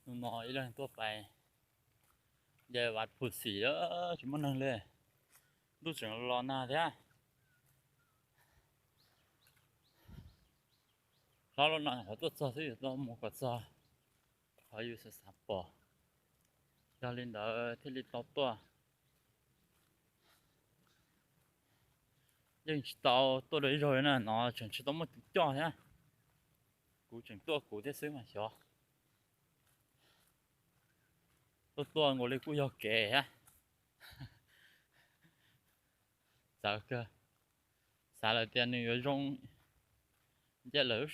Hnub no ib leeg tuaj pais nce Vaj Phu Xim, tsis muaj neeg li. Ntuj tseem los nag thiab. Hlob lub no qhov tuaj txog xwb, yuav tau mus kom txog qhov yus xav xav pom, yog li ntawd thiaj li tau tuaj. Yeej tsis tau tuaj dua ib zaug li na, no tseem tsis tau muaj tus coj thiab. Kuv tseem tuaj kuv thiab xwb mas xyov. Tuaj tuaj nkaus li kuj yog kev thiab. Txawv kawg. Xav lawm tias nws yuav zoo, nce lawm,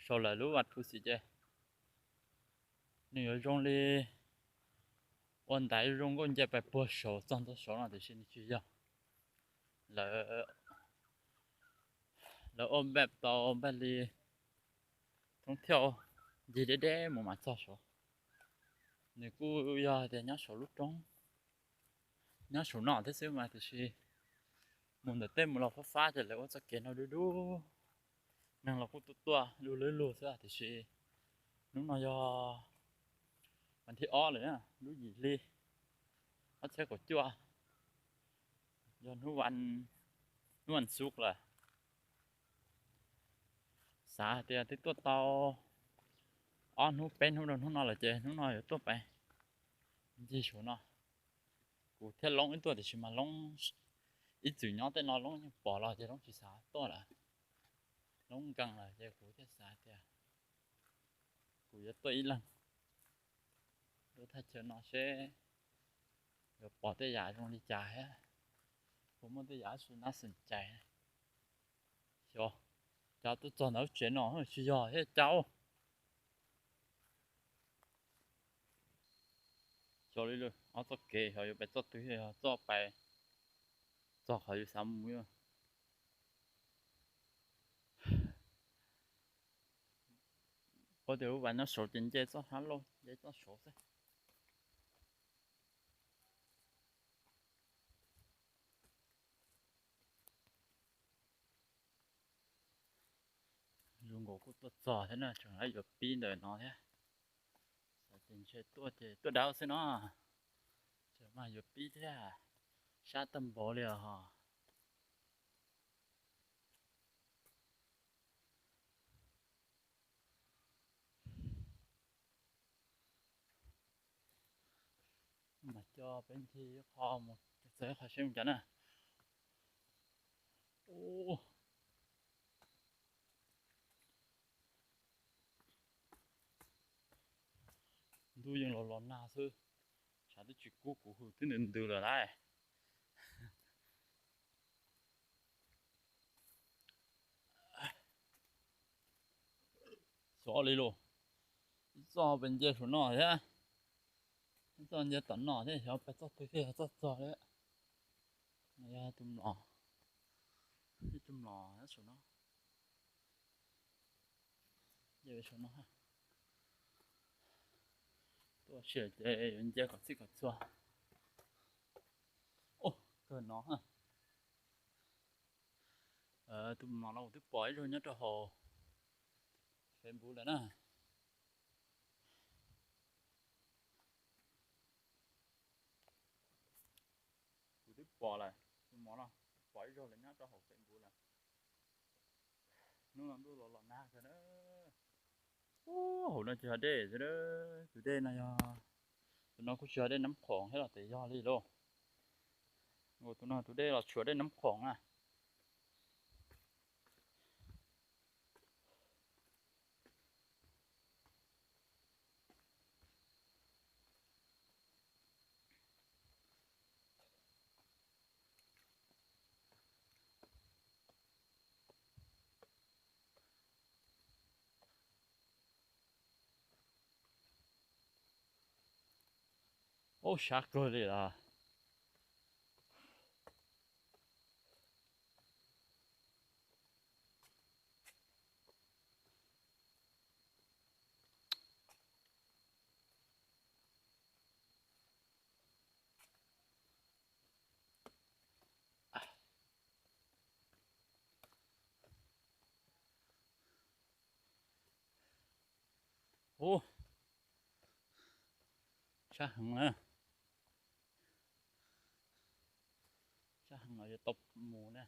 saum lawv lub Vaj Phu Xim ces nws yuav zoo li ua ntaiv zoo nkauj nce pais puag saud txog ntua saud no, tiam sis nws tsis yog. Lawv ua npaj tau npaj li thoob thiaj ncig deb deb mus mam txog saud. Nws kuj yog tias nyob saum lub roob, nyob saum no thiab xwb mas, tiam sis mus ntawm tej mus los fab fab ces lawv ua txoj kev no dub dub. Neeg los kuj tuaj tuaj lug lug lug xwb, tiam sis hnub no yog vas thib ob lawm, lub yim hli ob txhiab kaum cuaj, yog hnub vas xuv lawm. Xav hais tias twb tuaj tau ob hnub peb hnub rau hnub no lawm ces hnub no yuav tuaj pais ncig saum no. Kuv thiab Loob ib tuaj tiam sis mas Loob ib txwm nyob tej no Loob yeej pom los ces Loob tsis xav tuaj lawm. Loob nkees lawm ces kuv thiaj xav tias kuv yuav tuaj ib leeg lub thaj chaw no seb yuav pom tej yam zoo li cas thiab puas muaj tej yam tsis nab xeem cai. Xyov, cas tuaj txog ntawm lub tsev no tsis yog thiab cas. Xyov li lawm, ob txoj kev xyov yuav pais txoj twg, yog txoj pais txog qhov yus xav mus. Paub tias lub vas nyob saud ces nce txoj hab lauj, nce txoj saud xwb. Zoo nkaus kuj tuaj txog thiab na, tseem yuav pib ntawm no thiab. Xav tias ntshe tuaj ces tuaj dawb xwb no, tseem mas yuav pib thiab, sab tag npaum li os. Mas coj peb ncig ib qho mus txog ib qho seb mus cas na. Ntuj yeej los los nag xwb, tshav twb tsis kub kuv hws twb ntws ntws lawm lauj. Xyov li los, ib txoj pes nce saum no thiab, ib txoj nce tom no thiab, xyov pes txoj twg thiaj yog txoj txog li. No yog tus mlom, ib tug mlom nyob saum no. Nce saum no, tuaj ua si ces yuav nce kom txhij kom txhua. Kawg no, tus mlom no kuv twb pom ib zaug nyob rau hauv Facebook lawm na. Kuv twb pom lawm, tus mlom no pom ib zaug lawm nyob rau hauv Facebook lawm. Hnub no ntuj los los nag kawg na. Hauv no tsis yog dej xwb, tus dej no yog, tus no kuj tsis yog dej Nab Khoom thiab los tias yog li lauj. Tus no tus dej los tshuav dej Nab Khoom na. Ub, sab kawg li lawm. Ub, Sab heev na. Sab heev los yuav tau mus na.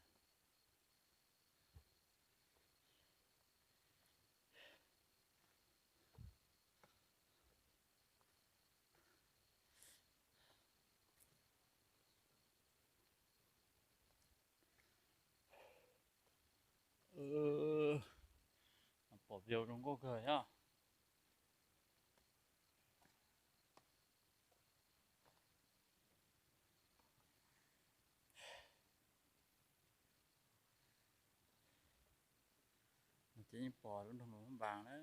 Pom view zoo nkauj kawg thiab. Ces yeej pom lub nroog Luam Phab Npas na.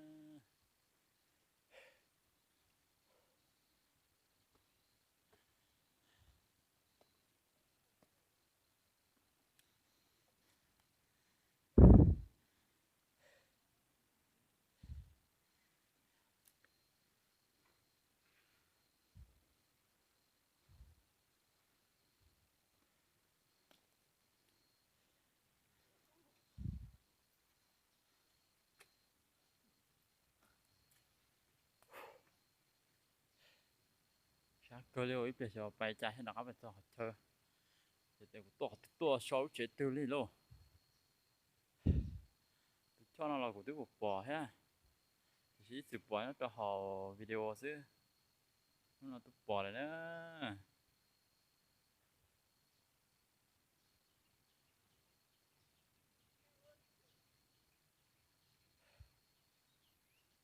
Sab kawg li, ib pliag xyov pais cas thiaj rov qab pais txog qhov chaw. Ces kuv tuaj qhov twg tuaj so lub tsev twg li lauj. Tus choj no los kuv twb pom pom thiab, tiam sis ib txwm pom nyob rau hauv video xwb. Hnub no twb pom lawm na.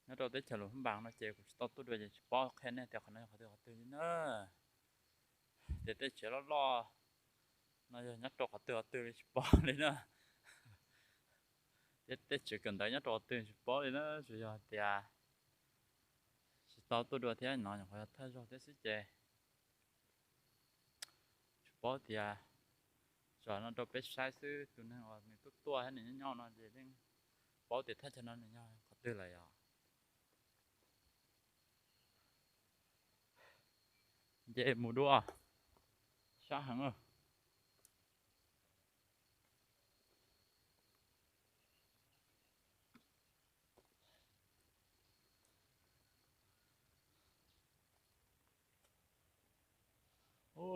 Nyob rau teb chaws Luam Phab Npas no ces kuv tsis tau tuaj dua ces tsis paub qhia nej tias qhov no yog qhov twg qhov twg li na. Tias tej tsev loj loj no yog nyob rau qhov twg qhov twg li tsis paub li na. Thiab tej tsev kawm ntawv nyob rau qhov twg tsis paub li na, tsuas yog tias tsis tau tuaj dua thiab no nyuam qhuav yog thawj zaug thiab xwb ces tsis paub tias, tso no rau peb saib xwb, tus neeg uas nws tuaj tuaj thiab nws nyob nyob no ces yeej paub tias thaj chaw no nws yog qhov twg lawm yog. Nce mus dua, sab heev.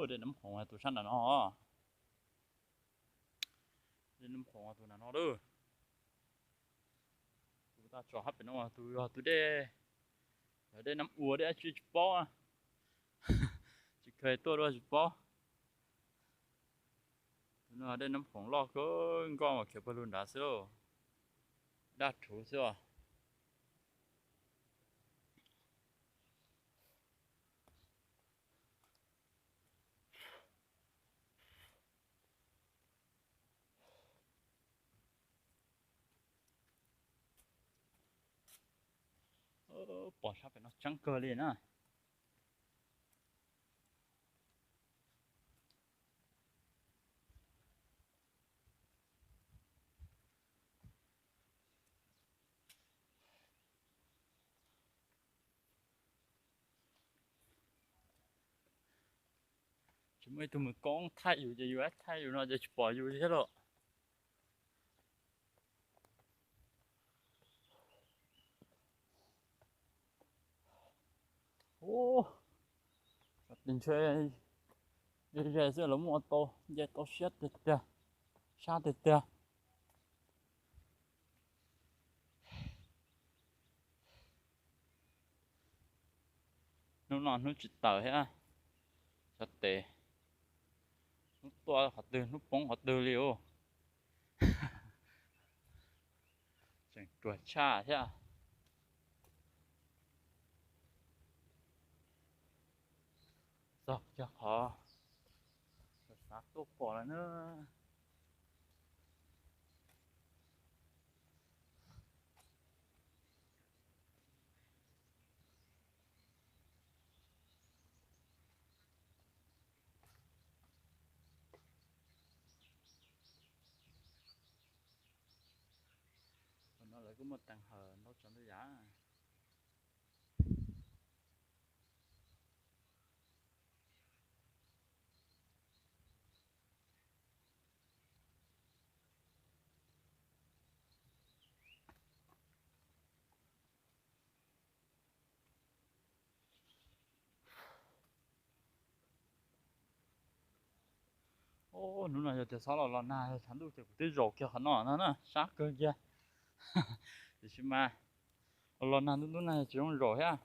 Dej Nab Khoom tus sab nram no. Dej Nab Khoom tus nram no lawm. Tus tso hab pem no tus yog tus dej, yog dej Nab Ua dej dab tsi tsis paub, tsis kheev tuaj dua tsis paub. Tus no dej Nab Khoom loj kawg nkaus mas khiav pawg lug nrad xwb lauj, daj rhuv xwb os. Pom sab pem no tseeb kawg li na. Tsis muaj ib tug mus koob thaij yus ces yus thaij yus no ces tsis pom yus thiab lauj. Ub, ntshe ze xwb los muaj tau, nce tau siab tiag tiag, sab tiag tiag. Hnub no hnub tsis tawm thiab, xyov tes hnub tuaj qhov twg hnub poob qhov twg li ub. Tseem ruam tshaj thiab. Txog kiag qhov xav tuaj pom lawm na. Ua no lawv kuj muaj teev hawm ntau tsav ntau yam. Hnub no yog tias txhob los los nag tshav ntuj ces kuv twb zaum kiag qhov no no na, sab kawg kiag. Tiam sis mas los los nag ntub ntub nag tsis zoo zaum thiab.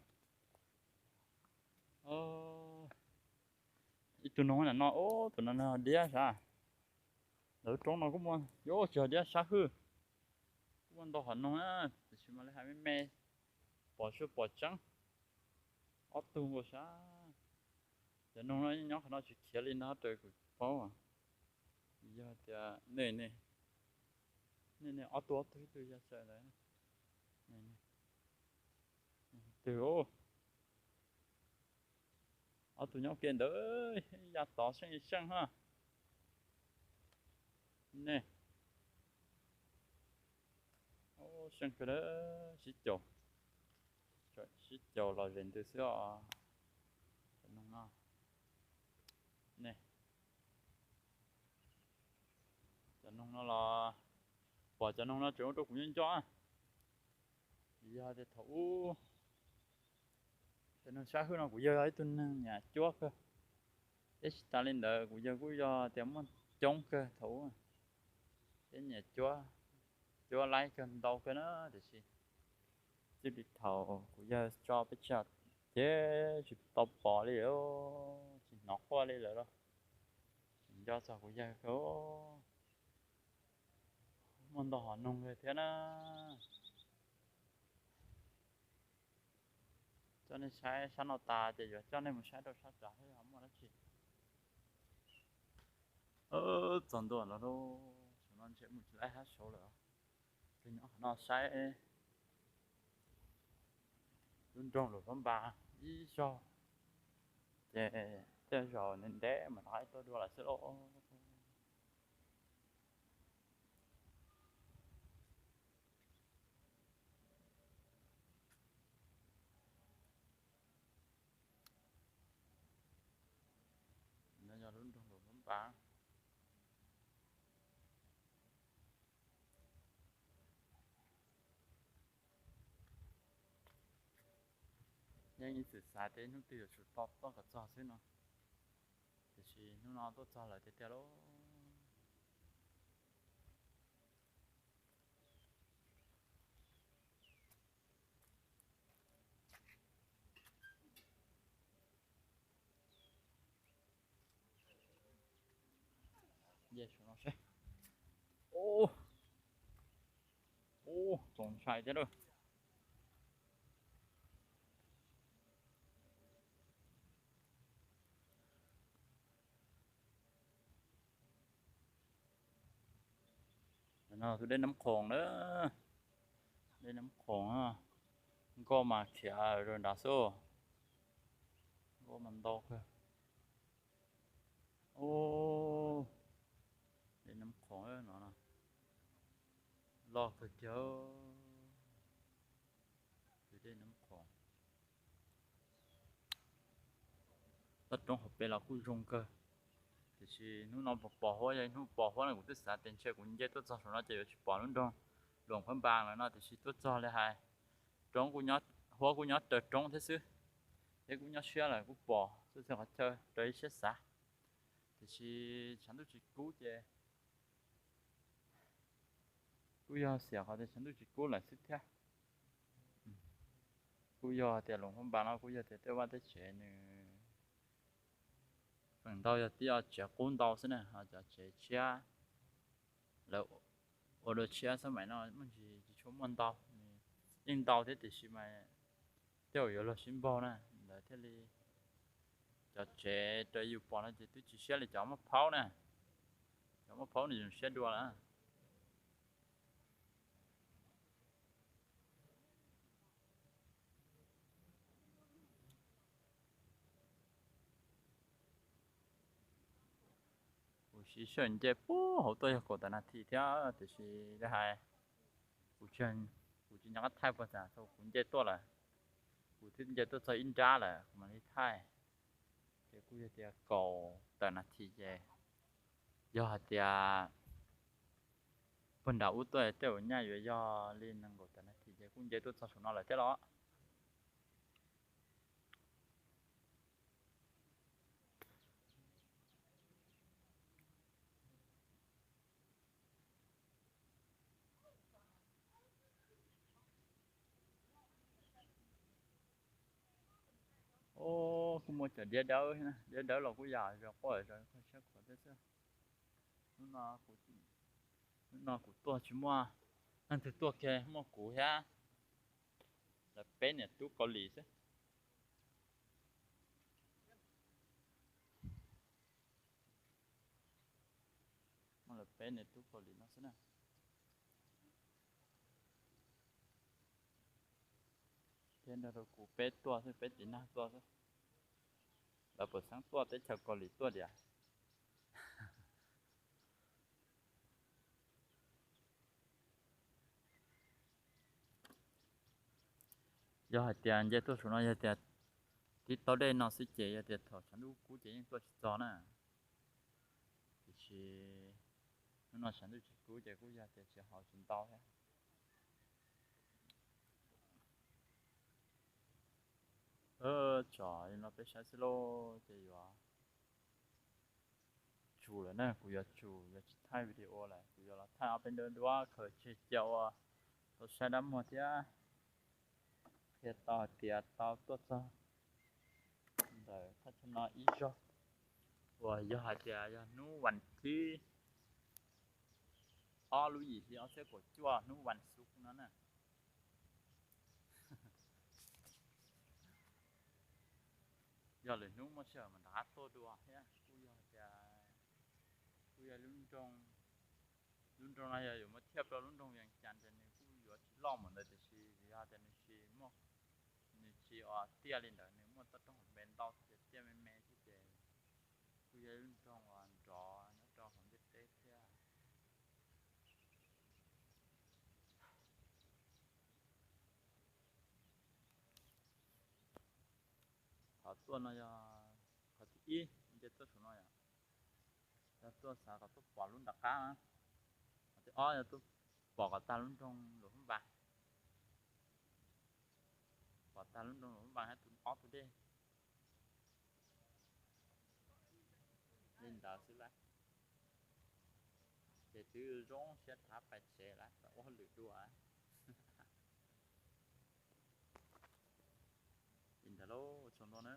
Ib tug noog no, tus no no diab sav. Lawv roob no kuj muaj, yuav tsis yog diab, sab hwj. Kuj muaj ntau hom noog na, tiam sis mas lawv hais me me, pom tsuas pom tseeb ob tug nkaus sav. Cov noog no nyob qhov no tsis khiav li no raws kuv paub. Yog tias nej ne, nej ne ob tug ob tug ib tug ya tsaws ntawd. Twg, ob tug nyob ke ntawd ya tod seej seej ha. Ne, seej kawg, sib caum, sib caum los zem ntws xwb os. Cov noog no, ne, cov noog no los, pom cov noog no tseem ua rau kuv nyob nco. Yog tias thaum ub cov noog sab hwj no kuv yawg yog ib tug neeg nyiam cuab kawg, thiab tsis tas li ntawd kuv yawg kuj yog tias muaj coob kawg thaum ub, thiab nyiam cuab, cuab laib kawg ntau kawg na. Tiam sis txij li thaum kuv yawg tso peb tseg ces tsis tau pom li, tsis hnov quaj li lawm los. Tsis nco txog kuv yawg kawg. Muaj ntau hom noog kawg thiab na. Coj nej saib sab no tas ces yuav coj nej mus saib rau sab tod seb ho muaj dab tsi. Txog ntua no lauj, saum no ntshe mus tsis laib hab saud lawm. Ces nyob qhov no saib lub nroog Luam Phab Npas ib zaug, ces tej zaum ntev ntev mas rov qab tuaj dua lawm xwb lauj. No yog lub nroog Luam Phab Npas. Yeej ib txwm xav tias hnub twg yuav tsum tau tuaj kom txog xwb no, tiam sis hnub no tuaj txog lawm tiag tiag lauj. Ua, ua txaus ntshai thiab lauj. No tus dej Nab Khoom na, dej Nab Khoom, nkoj mas khiav rau nrad xwb, nkoj mas ntau kawg. Dej Nab Khoom no loj kawg kiag, tus dej Nab Khoom. Toj roob hauv pes los kuj zoo kawg, tiam sis hnub no pos pos huab, yog ib hnub pos huab no kuv twb xav tias ntshe kuv nce tuaj txog saum no ces yuav tsis pom lub nroog Luam Phab Npas lawm no, tiam sis tuaj txog li hais, roob, huab kuj nyob raws roob thiab xwb, thiab kuj nyob siab lawm kuj pom txhua txhia qhov chaw raws ib siab xav, tiam sis tshav ntuj tsis kub ces kuj yog xiam qhov tias tshav ntuj tsis kub lawm xwb thiab. Kuj yog tias Luam Phab Npas no kuj yog tias tej vaj tej tsev nws feem ntau yog tib co tsev qub ntau xwb na, ho cov tsev tshiab lawv ua dua tshiab xab maim no muaj ntsis tsis tshua muaj ntau, yeej ntau thiab tiam sis mas tej zaum yuav luag sib npaug na, lawv thiaj li, cov tsev raws yus pom no ces twb tsis siab li cov muaj phaub na, cov muaj phaub nws zoo siab dua lawm. Kuv siv sij hawm nce puag hauv tuaj yog kaum tawm nas this thiab tiam sis li hais, kuv, kuv tsis nco qab thaij puas tas thaum kuv nce tuaj lawm, kuv twb nce tuaj txog ib nrab lawm kuv mam li thaij, ces kuj yog tias kaum tawm nas this ces yog hais tias puag nram ub tuaj tej zaum nyaj yuav yog li nees nkaum tawm nas this ces kuj nce tuaj txog saum no lawm thiab los. Kuj muaj cov diab dawb, diab dawb los kuj yam zoo quaj zoo kho siab khuav thiab xwb. Hnub no kuv tuaj tsis muaj leej twg tuaj kiag, muaj kuv thiab lawv peb niam tub Kaus Lim xwb. Muaj lawv peb niam tub Kaus Lim no xwb na. Thiab nrog rau kuv peb tuaj xwb, peb tiv nag tuaj xwb. Lawv puas xeeb tuaj teb chaws Kaus Lim tuaj tias. Yog hais tias nce tuaj saum no yog tias tib taub dej no xwb ces yog tias thaum tshav ntuj kub ces yeej tuaj tsis txog na. Tiam sis hnub no tshav ntuj tsis kub ces kuj yog tias tsis haus tsis ntau thiab. Tsom li no peb saib xwb lauj, ces yuav tsum lawm na, kuv yuav tsum yuav tsis thaij video lawm, kuv yuav los thaij ob peb nruab duab khaws tseg cia ua tau saib dab muag thiab qhia tau hais tias tau tuaj txog ntawm thaj chaw no ib zaug uas yog hais tias yog hnub vas thib ob lub yim hli ob txhiab kaum cuaj hnub vas xuv no na. Yog lwm hnub muaj sij hawm mas rov qab tuaj dua thiab. Kuj yog tias kuj yog lub nroog, lub nroog no yog yuav muab thiaj rau lub nroog Vees Cas ces nws kuj yuav tsis loj npaum ntawd tiam sis yog tias nws tsis muaj, nws tsis ua tiaj li ntawd, nws muaj toj roob hauv npe ntau tiaj me me thiab ces kuj yog lub nroog uas nrov nyob rau hauv ntiaj teb thiab. Qhov tuaj no yog qhov thib ib, nce tuaj saum no yom, yog tuaj xav kom tuaj pom lub nram qab. Qhov thib ob yog tuaj pom kom tag lub nroog Luam Hub Npas, pom tag lub nroog Luam Hub Npas thiab tus ob tug dej li ntawd xwb lawm. Ces twb zoo siab rov qab pais tsev lawm, ua hauj lwm dua. Li ntawd lauj, ua tsaug ntau na.